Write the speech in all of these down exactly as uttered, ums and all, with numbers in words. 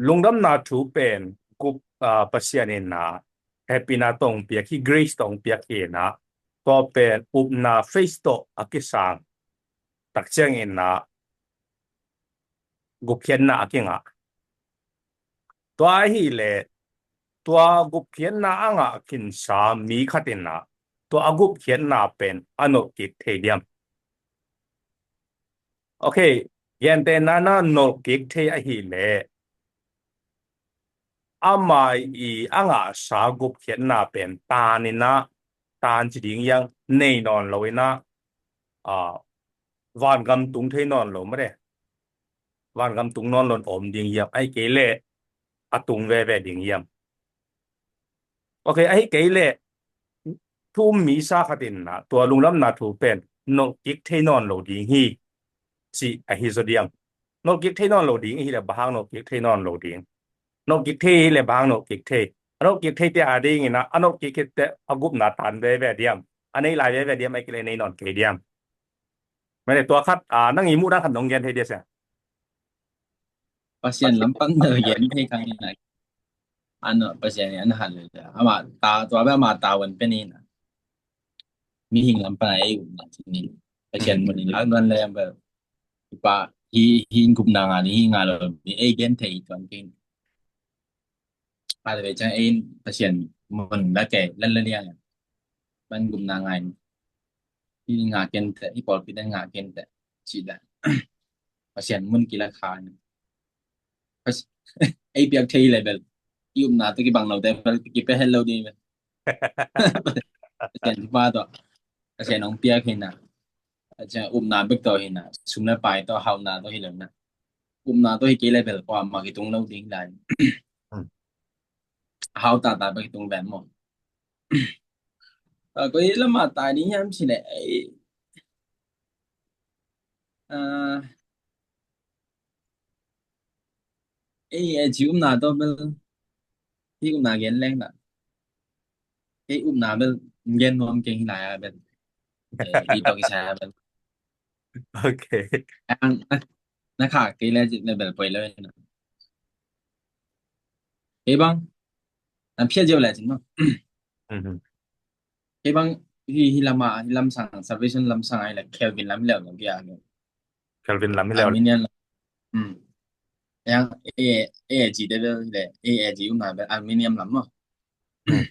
Lungdamna thu pen gup, ah, Pasian in ah hehpihna tawh hong piak hi, grace tawh hong piak hi in ah, tua pen upna phase tawh a kisang tak ciangin ah gupkhiatna a kingah. Tua ahih leh tua gupkhiatna a ngah khinsa mi khat in ah tua a gupkhiatna pen a nolh kik thei diam? Ok, gentehna in ah nolh kik thei ahih leh ama i a ngahsa gupkhiatna pen tan in ah, tan ci ding hiam, nei nawn lo in ah, ah, vangam tung thei nawn lo mah de. Vangam tung nawn lo in om ding hiam, ahih kei leh a tung veve ding hiam? Ok, ahih kei leh thu um misa khat in ah tua lungdamna thu pen nolh kik thei nawn lo ding hi, ci ahi zaw diam? Nolh kik thei nawn lo ding ahih leh bang hang nolh kik thei nawn lo ding? Nolh kik thei ahih leh bang hang nolh kik thei? A nolh kik thei teh a ding in ah, a nolh kik khit teh a gupna tan veve diam? A nei lai veve diam, ahih kei leh nei nawn kei diam? Mah leh tua khat, ah, nang i muhdan khat nong gen thei diam sia? Pasian lam pan na gen thei kha in ah. Ano, Pasian in ah han le. Ama ta, tua bel ama ta wan pen in ah. Mihing lam pan a ei upna ci ni. Pasian mun in lak duan le bel. Pa, hi, hi gupna ngah ni, hi ngah lo ni, ei gen thei tuan kei. Ate ve ciang ei Pasian mun la kei, lan la liang. Ban gupna ngah ni. Hi ngah ken teh, hi pawlpi den ngah ken teh. Ci da. Pasian mun kila kha ni. Pas-, ei piak thei le bel. I upna tawh kibang lo teh bel, kipia het lo ding bel. Pasian thupha tawh. Pasian hong piak hi in ah. Pasian upna bek tawh hi in ah. Sum le pai tawh, hauhna tawh hi lo in ah. Upna tawh hi kei leh bel kuamah kitung lo ding lai. Hmm. Hau tata bek kitung pen maw. Ah, koi lamah tai ding hiam cih leh, ei, ah, ei, ei, ci upna tawh bel. Hi upna gen leng la. Ei upna bel gen nuam keng hi lai a bel. Eh, i tawh kisai a bel. Ok. Ang, na, na kha kei le, le bel poi lo na. Ei bang, an phiat ziau le cin maw. Mhm. Ei bang, hi, hi lama, hi lam sang, salvation lam sang ai le, Calvin lam le lo kia lo. Calvin lam hi le. Arminian lam. Hmm. Yang, A, A G de bel le, A G upna bel, Arminian lam maw. Hmm.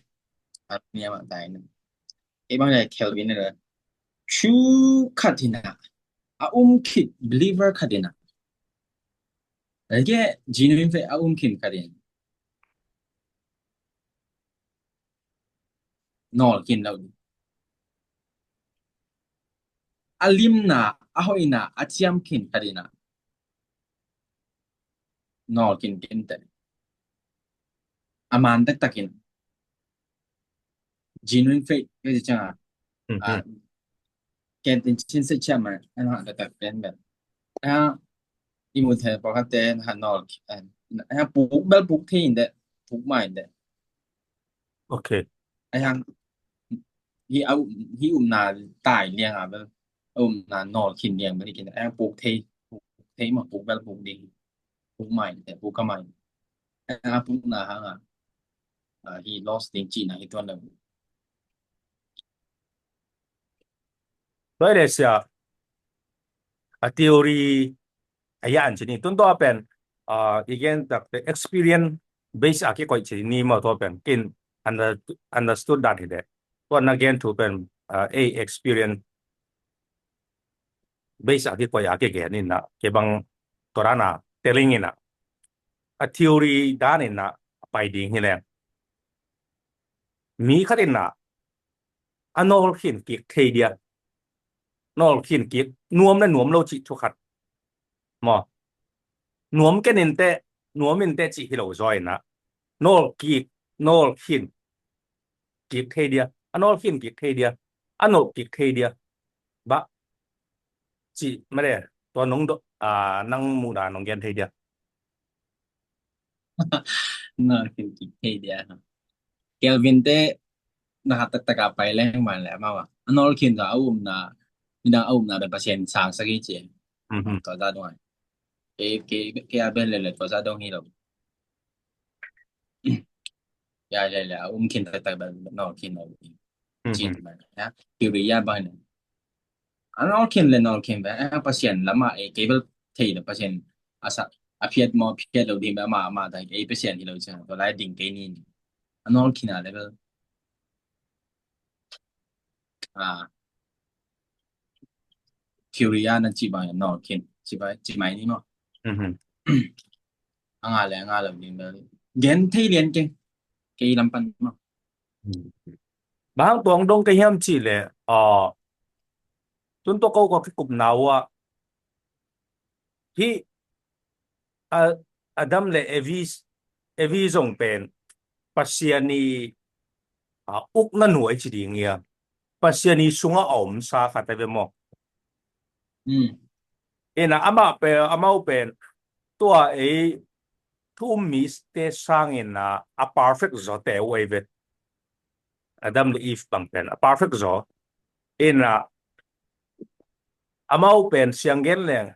Arminian lam tai na. Ei bang le Calvin le. Thu khat hi in ah. A um khit believer khat hi in ah. Lage genuine faith a um khin khat in. Nawl khin lo. A limna, a hoihna, a ciam khin khat in ah. Nawl khin khin teh. A man taktak in. Genuine faith, ka ci ciang a. Mhm. Ah, ken tin chin se chia ma, an ha taktak pen bel. Ah, i mu thei pawlkhat te, ha nawl, ah, puk bel puk thei in de, puk mai in de. Ok. Ai hang, hi a, hi upna tai liang a bel, a upna nawl khin liang bel hi kei in, ai hang puk thei, puk thei ma puk bel puk ding, puk mai, puk ka mai. Ai hang a pukna hang a, ah, hi loss ding cihna hi tuan lo. Tua hi le sia, a theory a yan ci ni. Tun tua pen, ah, i gen tak teh experience base a kikoih ci ni maw tua pen. Ken under-, understood dan hi de. Tua na gen thu pen, ah, ei experience base a kikoih a kigen in ah, kei bang tua dan a telling in ah. A theory dan in ah, pai ding hi leng. Mi khat in ah, a nawl khin kik thei dia. Nawl khin kik, nuam le nuam lo cih thu khat. Maw. Nuam ken in teh, nuam in teh cih hi lo zaw in ah. Nawl kik, nawl khin kik thei dia. A nawl khin kik thei dia. A nawl kik thei dia. Bah. Cih mah le, tua nong do, ah, nang muhna nong gen thei dia. Nawl khin kik thei dia. Kelvin te na khat taktak a pai leng man le amau a. A nawl khin tua a umna, midang a umna pen Pasian sangsak hi ci. Mhm. Tua za dong ai. Ke, ke, ke a bel le le tua za dong hi lo. Ya, ya, ya, um khin taktak bel nol khin lo. Cin bang ya. Theory ya bang na. A nol khin le nol khin bel, eh, Pasian lamah, eh, kei bel thei lo Pasian a sa, a phiat maw, phiat lo ding bel amah, amah ta, ei Pasian hi lo ciang, tua lai ding kei ni. A nol khin a le bel. Ah. Theory a na ci bang ya nol khin, ci bang, ci mai ni maw. A nga le, a nga lo ding bel. Gen thei lian kei, kei lam pan maw. Bang tuang dong ka hiam cih leh, ah, tun tua ko ka kikupna uh ah, hih, ah, Adam le Evi, Evi zong pen Pasian i, ah, ukna nuai ci ding ia, Pasian i sungah a omsa khat a ve maw. Ina amah pen, amau pen tua ei thu um mite sangin a, a perfect zawte uh ei ve. Adam le Eve bang pen a perfect zaw. Ina amau pen siang gen leng,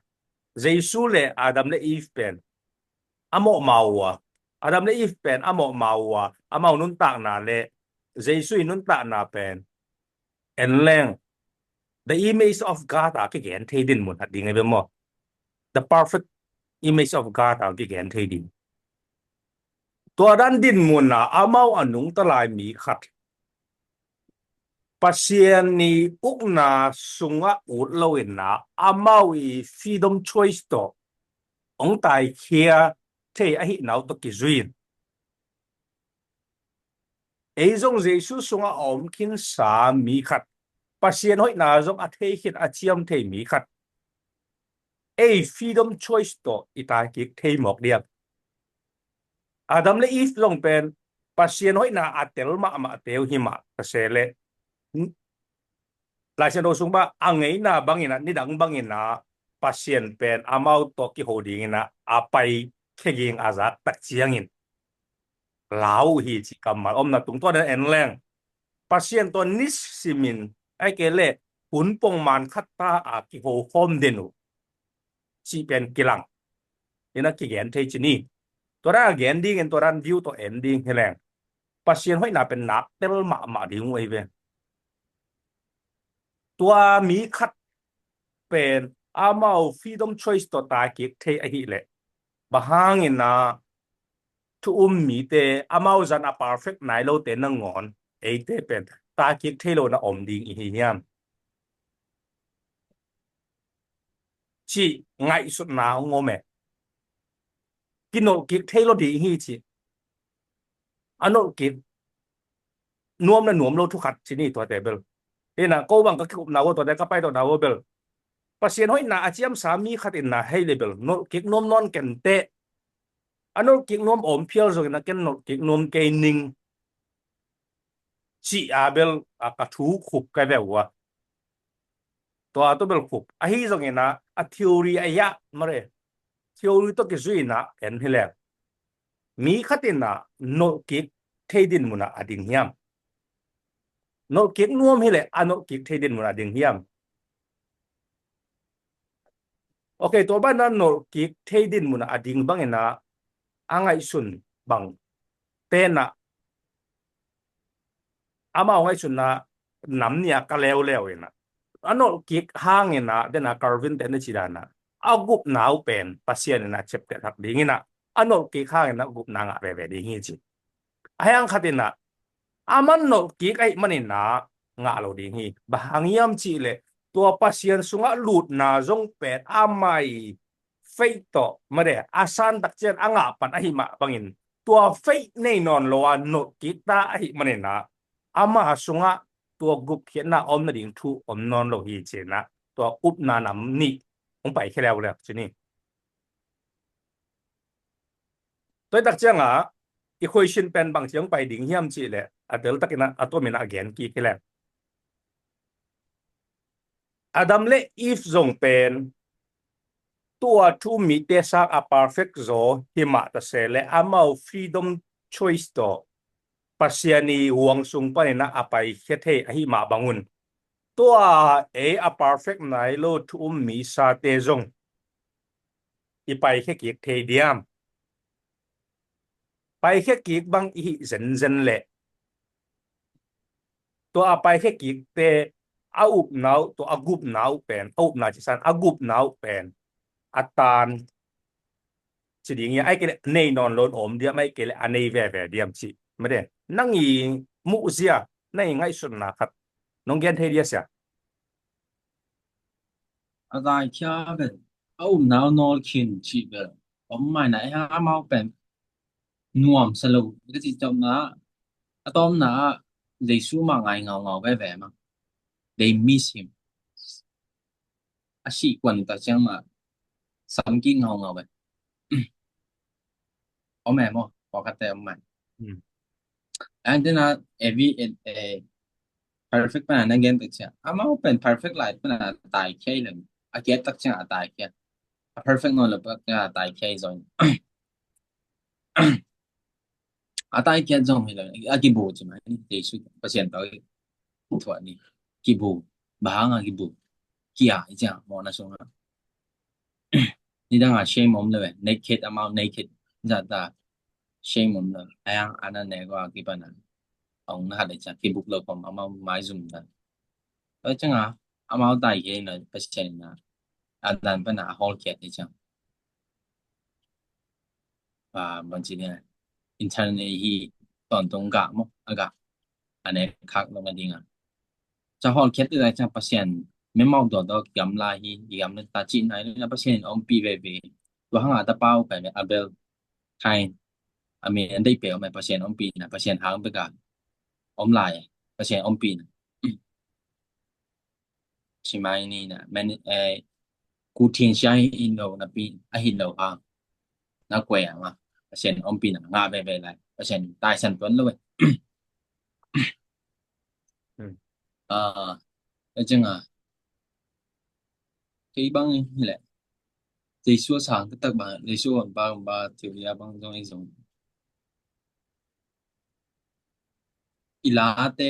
Jesu le Adam le Eve pen a mawhma uh a, Adam le Eve pen a mawhma uh a, amau nuntakna le Jesu i nuntakna pen en leng, the image of God a kigen thei dinmun a ding a ve maw. The perfect image of God a kigen thei ding. Tua dan dinmun a amau a nungta lai mi khat Pasian i ukna sungah ut lo ina amau i freedom choice tawh hong taikhia thei ahihna uh tawh kizui in, ei zong Jesu sungah a om khinsa mi khat, Pasian hoihna zong a thei khin a ciam thei mi khat, ei freedom choice tawh i taikik thei mawk diam? Adam le Eve zong pen Pasian hoihna a tel mahmah teu hi mah ka se leh, Laisiangtho sung bang a ngeina bangin a, nidang bangin a, Pasian pen amau tawh kiho dingin a, a pai kheging a zak tak ciangin lau hi ci kammal omna tungtawn en leng, Pasian tawh nisimin, ai ke le hun pongman khat ta a kiho khawm den uh cih pen kilang ina kigen thei ci ni. Tua dan a gen dingin tua dan view tawh en ding hi leng, Pasian hoihna pen nak tel mahmah ding uh ei ve. Tua mi khat pen amau freedom choice tawh taikik thei ahih leh, bang hangin a thu um mite, amau zan a perfect nai lote nangawn eite pen taikik thei lo na om ding i hi hiam cih ngaihsutna hong om e. Kinolhkik thei lo ding hi ci. A nolhkik nuam na nuam lo thu khat ci ni tuate bel. Ina ko bang ka kikupna uh, tuate ka paitawhna uh bel, Pasian hoihna a ciamsa mi khat in na hei le bel nolhkik nuam nawn kenteh, a nolhkik nuam om phial zongin a ken nolhkik nuam kei ning cih a bel a ka thu khup ka ve uh a. Tua tawh bel khup ahi zongin a, a theory a iah mare, theory tawh kizui in a en hi leng, mi khat in a nolhkik thei dinmun a a ding hiam? Nolhkik nuam hi leh a nolhkik thei dinmun a a ding hiam? Ok, tua bang a nolhkik thei dinmun a a ding bangin a, a ngaihsun bang tenah amau ngaihsunna nam nih a ka leuleu in a, a nolhkik hangin a, den a Calvin te na ci dan a, a gupna uh pen Pasian in a ciapteh thak dingin a, a nolhkik hangin a gupna ngah veve ding hi ci. A hiang khat in a, a man nolhkik ahih manin a ngah lo ding hi. Bang hang hiam cih leh tua Pasian sungah lutna zong pen amah i faith tawh made a san tak ciang a ngah pan ahih mah bangin, tua faith nei nawn lo a nolhkik ta ahih manin a, ama sungah tua gupkhiatna om nading thu om nawn lo hi ci-in a, tua upna nam nih hong pai khia leuleu ci ni. Tua hi tak ciangin a equation pen bang ci hong pai ding hiam cih leh a tel takin a, a tomin a gen kik hi leng, Adam le Eve zong pen tua thu um mite sang a perfect zaw hi mah ta se leh amau freedom choice tawh Pasian i huang sung panin a paikhia thei ahih mah bangun, tua ei a perfect nai lo thu um mi sate zong i paikhia kik thei diam? paikhia kik bang i hih zenzen leh, tua a paikhia kikte a upna uh, tua a gupna uh pen, a upna cisan a gupna uh pen a tan ci ding hi a, ahih kei leh nei nawn lo in om diam, ahih kei leh a nei veve diam cih. Mate, nang i muhzia, nang i ngaihsutna khat nong gen thei dia sia? A taikhia pen a upna uh nawl khin cih pen om mai na, eh, amau pen nuamsa lo ka cih ciangin, a tawpna ah Jesu mah ngai ngaungau veve mah. They miss him. A sih kuan tak ciang mah sam kik ngaungau ve. Om em aw, pawlkhatte om mai. Hmm. And then, uh, every, eh, eh, perfect pan a na gen tak ciang, amau pen perfect lai pan a taikhia hi leng, a kiat tak ciang a taikhia. A perfect nawn lo pan a taikhia hi zong. A taikhia zong hi lo, a kibu ci mai ni, Jesu Pasian tawh i thuah ni. Kibu, bang hang a kibu? Kia i ciang mawhna sungah. Nidang a shame om lo ve, naked, amau naked zah ta, shame om lo. Ahih hang a na nek uh a kipan a, ong na hat i ciang kibuk lo khawm amau maizum dan. Tua ciang a, amau taikhia hi lo, Pasian in a, a dan pan a hawlkhiat i ciang. Ah, bangci ni, internet hi tawntung gah maw, a gah. A nek khak lo a ding a. Ca hawlkhiat i lai ciang Pasian, memau dawdaw kiam lai hi, kiam lai ta cih nai lo na Pasian in ompih veve. Tua hang a tapa uh pai ve Abel, Kain. A min an deih peuh mah Pasian ompihna, Pasian hang bek a om lai, Pasian ompihna. Ci mai ni na, men, eh, ku thin sia hi lo napi, a hi lo hang. Na kuai a ngah, Pasian ompihna ngah veve lai, Pasian taisan tuan lo ve. Hmm. Ah, a ciang a. Kei bang hi leh. Jesu a sang taktak bang, Jesu a bang, bang, theory a bang zong i zong. I late,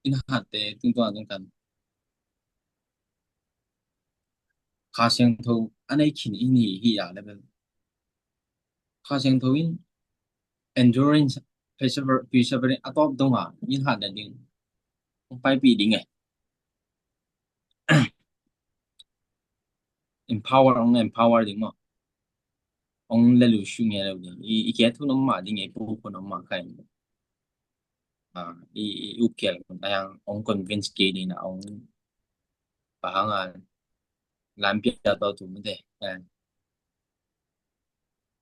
i nate, tungtuang tungkan. Kha Siangtho a nei khin i hi hi a leh bel. Kha Siangtho in endurance, persever-, perseverance a tawp dong a, i hat na ding. Hong paipih ding e. Empower, hong empower ding maw. Hong lelu shu nge lo ding. I, i kiat thu nong mah ding e, pu pu nong mah kai. Ah, i, i ukkel kun ayang hong convince kei ding na hong pahang a lam pia tawh tu mate. Eh.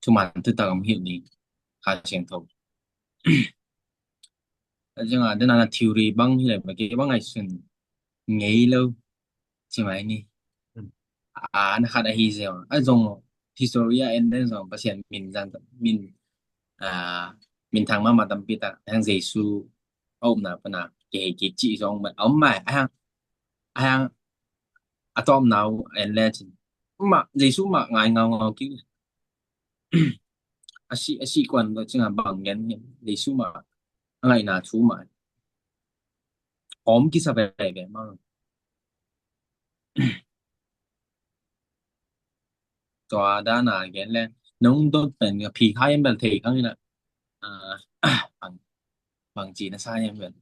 Thuman thutak om hi ding. Kha Siangtho. A ciang a, den a na theory bang hi leh, ba kei bang ai sun ngei lo. Ci mai ni. Hmm. A, na khat a hi ziau. A zong history a en den zong Pasian min zang, min, a, min thang mahmah tampi tak. Hang Jesu a upna pan a kihei kik cih zong mah, a om mai, a hang, a hang, a tawpna uh en le cin. Mah, Jesu mah ngai ngaungau kik. A si, a si kuan lo cin a bang gen, Jesu mah a ngaihna thu mah. Om kisa veve mah. Tua dan a gen le, nong dot pen ka phi khai em bel thei khang ina. Ah, bang, bang ci na sa em bel.